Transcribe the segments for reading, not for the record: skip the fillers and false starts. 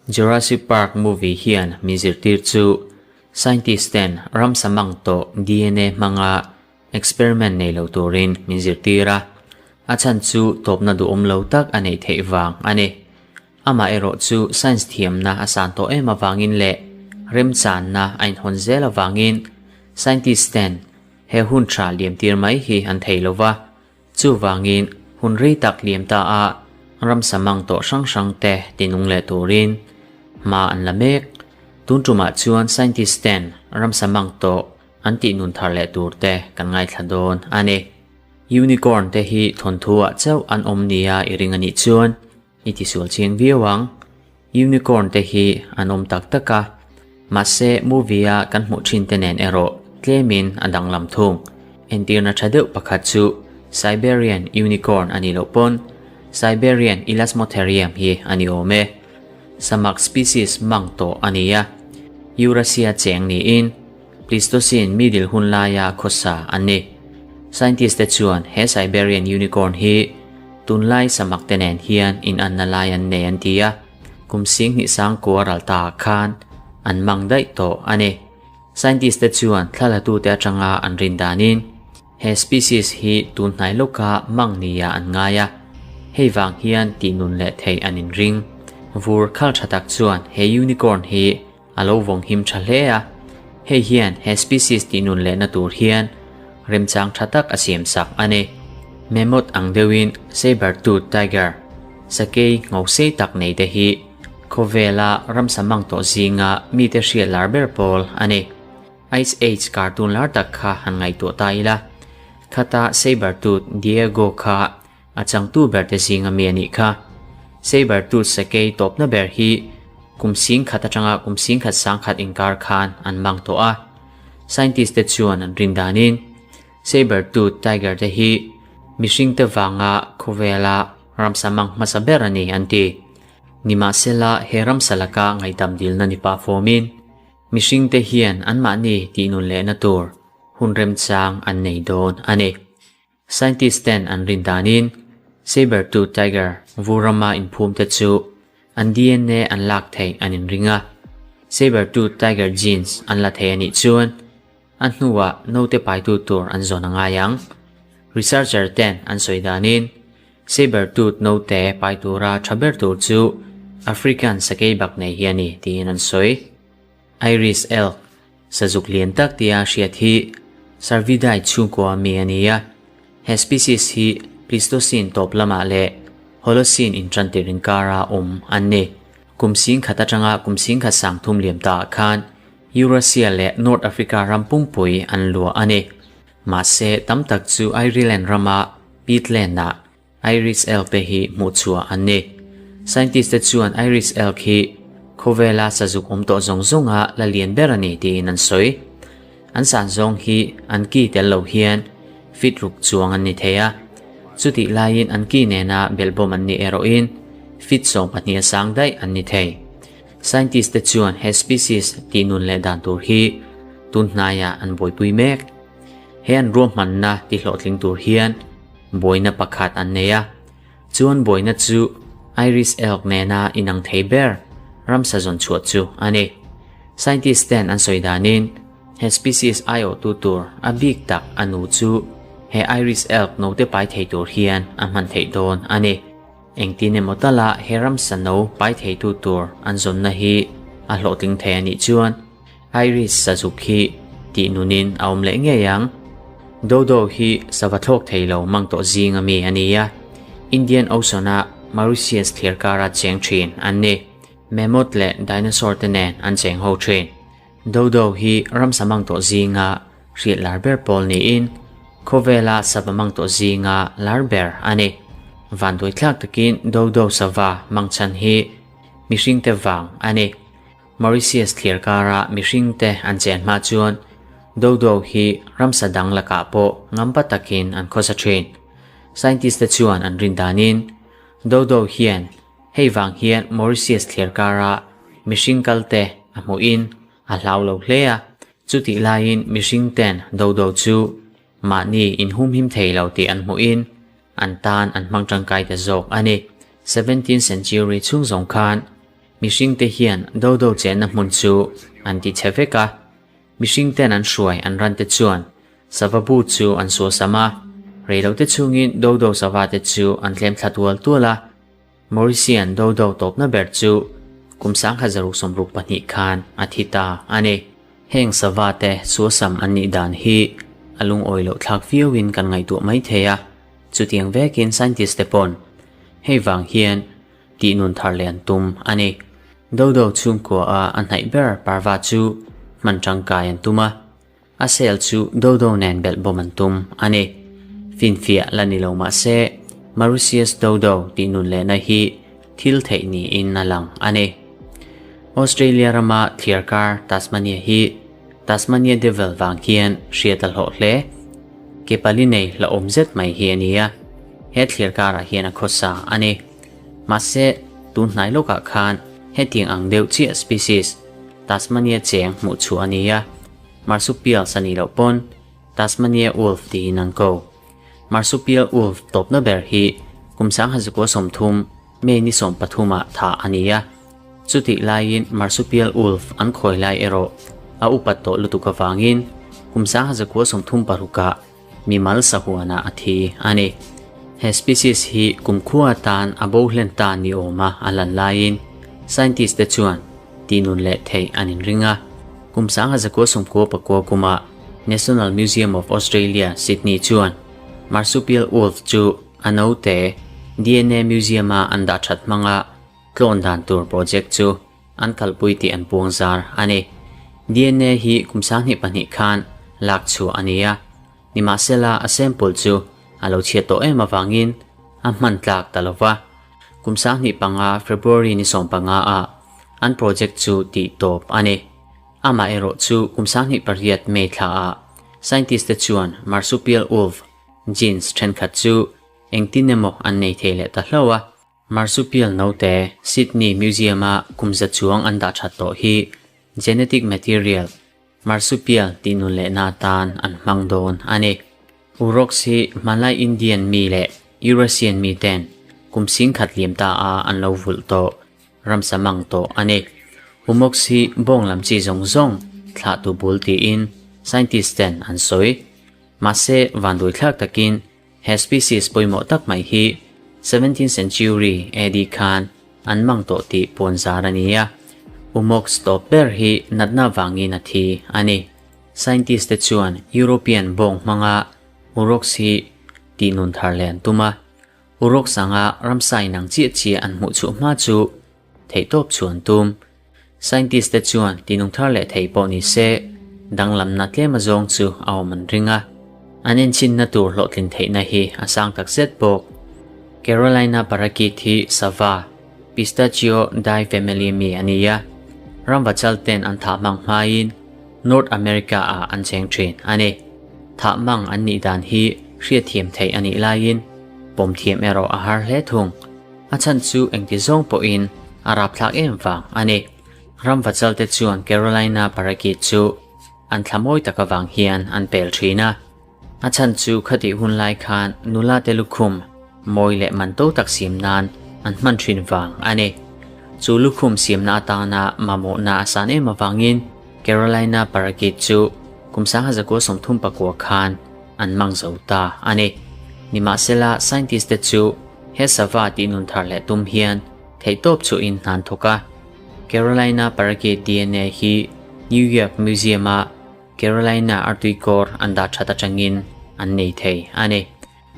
Jurassic Park movie hian min zirtir chu scientist ten ramsa mang tawh DNA hmanga experiment nei lo turin min zirtir a, a chhan chu tawpna duhawm lo tak a neih theih vang a ni. Amah erawh chu science thiamna a san tawh em avangin leh remchanna a inhawn zel avangin scientist ten he hun tha liamtir mai hi an thei lo va, Chuvangin, hun rei tak liam ta a ramsa mang tawh hrang hrang te tinung leh turin hma an la mek. Tun tumah chuan scientist ten ramsa mang tawh an tih nun thar leh tur te kan ngaithla dawn a ni. Unicorn te hi thawnthu ah chauh an awm nia i ring a nih chuan i tisual chiang viau ang. Unicorn te hi an awm tak tak a, mahse movie a kan hmuh thin te nen erawh tlemin a danglam thung. Entirna tha deuh pakhat chu Siberian Unicorn a nih loh pawn Siberian Elasmotherium hi a ni awm e. Samak species mang tawh a ni a, Eurasia cheng niin Pleistocene middle hun laia khawsa an ni. Scientist te chuan he Siberian Unicorn hi Tunlai samak te nen hian inanna lai an nei an ti a, kum singhnih sangkua ral ta ah khan an mang daih tawh a ni. Scientist te chuan thlalatute atanga an rin danin he species hi tun hnai lawka mang nia an ngai a, hei vang hian tihnun leh theih an inring. Vur khal tha tak chuan he unicorn hi a lo vawng him tha hle a, hei hian he species tihnun lehna tur hian remchang tha tak a siam sak a ni. Mammoth ang deuhin saber-tooth tiger, sakei ngho sei tak nei te hi khawvela ramsa mang tawh zinga mite hriat lar ber pawl a ni. Ice Age cartoon lar tak kha han ngaihtuah ta ila, khata saber-tooth Diego kha A changtu ber te zinga mi a nih kha. Saber-tooth sakei tawpna ber hi kum sing khat atanga kum sing khat sang khat inkar khan an mang tawh a. Scientist te chuan an rin danin Saber-tooth tiger te hi mihring te vanga khawvela ramsa mang hmasa ber a ni an ti. Nimahsela he ramsa laka ngaihdam dilna ni pah fawmin mihring te hian anmahni tihnun lehna tur hun remchang an nei dawn a ni. Scientist ten an rin danin saber-tooth tiger vurama inphum te chu an DNA an lak theih an inring a, saber-tooth tiger genes an la thei a nih chuan a hnuah naute paitu tur an zawn a ngai ang. Researcher ten an sawi danin saber-tooth naute pai tura tha ber tur chu African sakei bak nei hi a ni tiin an sawi. Iris elk, sazuk lian tak tia hriat hi Cervidae chhungkua mi a ni a. He species hi Pleistocene tawp lamah leh Holocene intantir inkara awm an ni. Kum singkhat atanga kum singkhat sangthum liam taah khan Eurasia leh North Africa ram pungpui an luah a ni. Mahse, tam tak chu Ireland rama peatland-ah Iris elk te hi hmuh chhuah an ni. Scientist te chuan Iris elk hi khawvela sazuk awm tawh zawng zawnga la lian ber a ni tiin an sawi. An san zawng hi an ki tel lo hian feet ruk chuang an ni thei a, chutih laiin an ki nena belhbawm an nih erawhin feet 12 a sang daih an ni thei. Scientist te chuan he species tih nun leh dan tur hi tun hnaiah an buaipui mek. He an ruahmanna tihlawhtling tur hian Buaina pakhat an nei a, chuan buaina chu Iris elk nena inang thei ber ramsa zawn chhuah chu a ni. Scientist ten an sawi danin he species aiawhtu tur a bik tak a nu chu he Iris elk note pai thei tur hian a hman theih dawn a ni. Engtin emaw tala he ramsa no pai theitu tur an zawnna hi a hlawhtling thei a nih chuan Iris sazuk hi tih nunin a awm leh ngei ang. Dodo hi sava thlawk thei lo mang tawh zing ami a ni a, Indian Ocean-a Mauritius thlir kara cheng thin an ni. Mammoth leh dinosaur te nen an cheng ho thin. Dodo hi ramsa mang tawh zinga hriat lar ber pawl niin khawvela sava mang tawh zinga lar ber a ni. Vanduaithlak takin Dodo sava mang chhan hi mihringte vang a ni. Mauritius thlir kara mihringte an chen hma chuan Dodo hi ramsa dang lakah pawh ngampa takin an khawsa thin. Scientist te chuan an rin danin Dodo hian hei vang hian Mauritius thlir kara mihring kalte a hmuhin a hlau lo hle a, chutih laiin mihringten Dodo chu mahni inhumhim thei lo tih an hmuhin an tan an hmang tangkai ta zawk a ni. Seventeenth century chhung zawng khan mihringte hian dodo chenna hmun chu an ti chhe vek a, mihringten an hruai an rante chuan sava bu chu an suasam a, reilote chhungin dodo savate chu an tlem thla tual tual a. Mauritian dodo tawpna ber chu kum 1662 khan a thi ta a ni. Heng sava te suasam an nih dan hi a lungawi loh thlak viauin kan ngaihtuah mai thei a, chutiang vekin scientist te pawn hei vang hian tih nun thar leh an tum a ni. Dodo chhungkua a a hnaih ber parva chu hman tangkai an tum a. A sel chu Dodo nen belh bawm an tum a ni. Finfiah la ni lo mah se, Mauritius Dodo tih nun lehna hi thil theih niin a lang a ni. Australia rama thliarkar Tasmania hi Tasmania Devil vang hian hriat a hlawh hle. Ke pali nei hlauhawm zet mai hi a ni a, he thliarkarah hian a khawsa a ni. Mahse, tun hnai lawkah khan hetiang ang deuh chiah species Tasmania cheng hmuh chhuah a ni a. Marsupials a nih loh pawn Tasmania wolf tiin an ko. Marsupial wolf tawpna ber hi kum 1930 May ni 13 ah thah a ni a. Chutih laiin marsupial wolf an khawi lai erawh a upat tawh lutuk avangin kum 1936 ah mimal sahuanah a thi a ni. He species hi kumkhua atan a bo hlen ta ni awma a lan laiin scientist te chuan tihnun leh theih an inring a. Kum 1999 kumah National Museum of Australia, Sydney chuan marsupial wolf chu a naute dna museum-a an dah that hmanga tlawn dan tur project chu an kalpui tih an puang zar a ni. Dna hi kum 22 khan lak chhuah a ni a, nimahsela a sample chu a lo chhiat tawh em avangin a hman tlak ta lo va. Kum 25 February ni 15 ah an project chu tih tawp a ni. Amaherawh chu kum 28 May thla ah scientist te chuan marsupial wolf genes thenkhat chu engtin emaw an nei thei leh ta hlauh a. Marsupial naute Sydney Museum-a kum za chuang an dah that tawh hi genetic material marsupial tih nun lehna atan an hmang dawn a ni. Uroks hi hmanlai Indian mi leh Eurasian mi ten kum singkhat liam ta a an lo vulh tawh ramsa mang tawh a ni. Umox hi bawng lam chi zawng zawng thlahtu bul tiin scientist ten an sawi. Mahse vanduaithlak takin He species pawimawh tak mai hi seventeenth century AD khan an mang tawh tih puan zar a ni a, Umox tawp ber hi natna vangin a thi a ni. Scientist te chuan European bawng hmanga Urox hi tih nun thar leh an tum a, Urox anga ramsa inang chiah chiah an hmuh chhuah hma chu theihtawp chu an tum. Scientist te chuan tinung thar leh thei pawh ni se, danglamna tlem azawng chu a awm an ring a. An enchinna tur hlawhtlin theihna hi a sang tak zet bawk. Carolina parakeet hi sava, Pistachio dye family mi a ni a. Ramvachal ten an thah hmang hmain North America ah an cheng thin a ni. Thah hmang an nih dan hi hriatthiam theih a nih laiin pawm thiam erawh a har hle thung. A chhan chu engti zawng pawhin a rapthlak em vang a ni. Ramvachal te chuan Carolina parakeet chu an thla mawi tak avang hian an pel thin a. A chhan chu khatih hun lai khan nula te lukhum mawi leh man to tak siam nan an hman thin vang a ni. Chu lukhum siamna atana mamawhna a san em avangin Carolina parakeet chu kum 1939 khan an mang zo ta a ni. Nimahsela scientist te chu He sava tih nun thar leh tum hian theihtawp chuhin hnan thawk a. Carolina Parakeet dna hi New York Museum-a Carolina artuikawr an dah that atangin an nei thei a ni.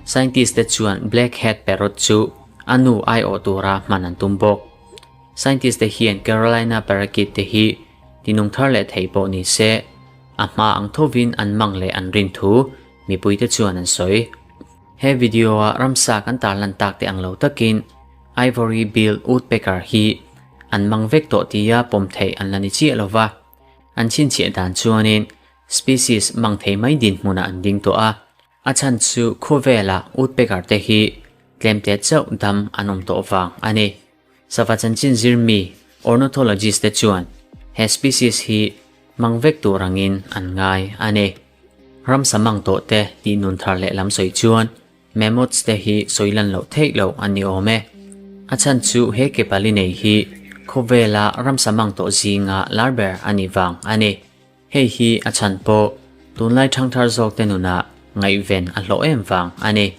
Scientist te chuan Black Hat Parrot chu a nu aiawh tura hman an tum bawk. Scientist te hian Carolina Parakeet te hi tinung thar leh thei pawh ni se, a hma ang thovin an mang leh an rin thu mipuite chuan an sawi. He video a ramsa kan tarlan tak te ang lo takin Ivory Bill Woodpecker hi an mang vek tawh tia pawm theih an la ni chiah lova. An chhinchhiah dan chuanin species mang thei mai dinhmunah an ding tawh a. A chhan chu khawvela woodpecker te hi tlemte chauh dam an awm tawh vang a ni. Sava chanchin zirmi ornithologist te chuan he species hi mang vek tur angin an ngai a ni. Ramsa mang tawh te tih nun thar leh lam sawi chuan mammoths te hi sawi lan loh theih loh an ni awm e. A chhan chu he ke pali nei hi khawvela ramsa mang tawh zinga lar ber a nih vang a ni. Hei hi a chhan pawh tunlai thangthar zawk te nunah ngaihven a hlawh em vang a ni.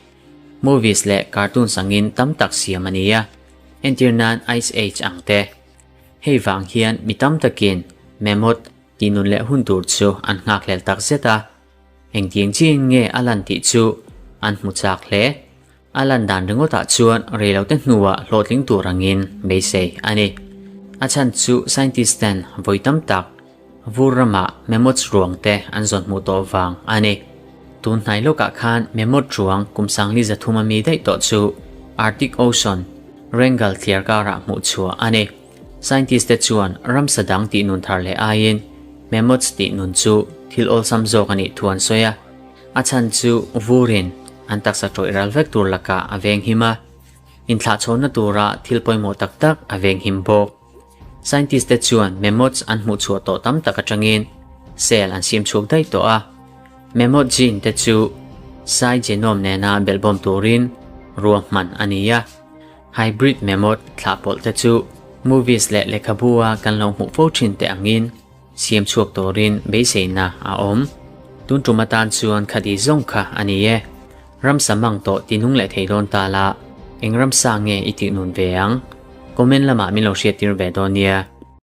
Movies leh cartoons angin tam tak siam a ni a, entir nan Ice Age ang te. Hei vang hian mi tam takin mammoth tih nun leh hun tur chu an nghakhlel tak zet a, engtiang chiin nge a lan tih chu an hmu chak hle. A lan dan ringawtah chuan reilote hnuah hlawhtling tur angin beisei a ni. A chhan chu scientist ten vawi tam tak vur ramah mammoths ruang te an zawn hmuh tawh vang a ni. Tun hnai lawkah khan mammoth ruang kum sangli zathum a mi daih tawh chu Arctic Ocean, Wrangel thliar karah hmuh chhuah a ni. Scientist te chuan ramsa dang tih nun thar leh aiin mammoths tih nun chu thil awlsam zawk a nih thu an sawi a. A chhan chu vurin an taksa tawih ral vek tur lakah a veng him a, inthlahchhawnna tura thil pawimawh tak tak a veng him bawk. Scientist te chuan mammoths an hmuh chhuah tawh tam tak atangin cell an siam chhuak daih tawh a. Mammoth gene te chu sai genome nena belhbawm turin ruahman a ni a. Hybrid mammoth thlah pawlh te chu movies leh lehkhabu a kan lo hmuh fo thin te angin siam chhuak turin beiseina a awm. Tun tum atan chuan khadi zawng kha a ni e. Ramsa mang tawh ti nung leh thei dawn ta la, eng ramsa nge i tih nun ve ang? Comment lamah min lo hriattir ve dawn nia.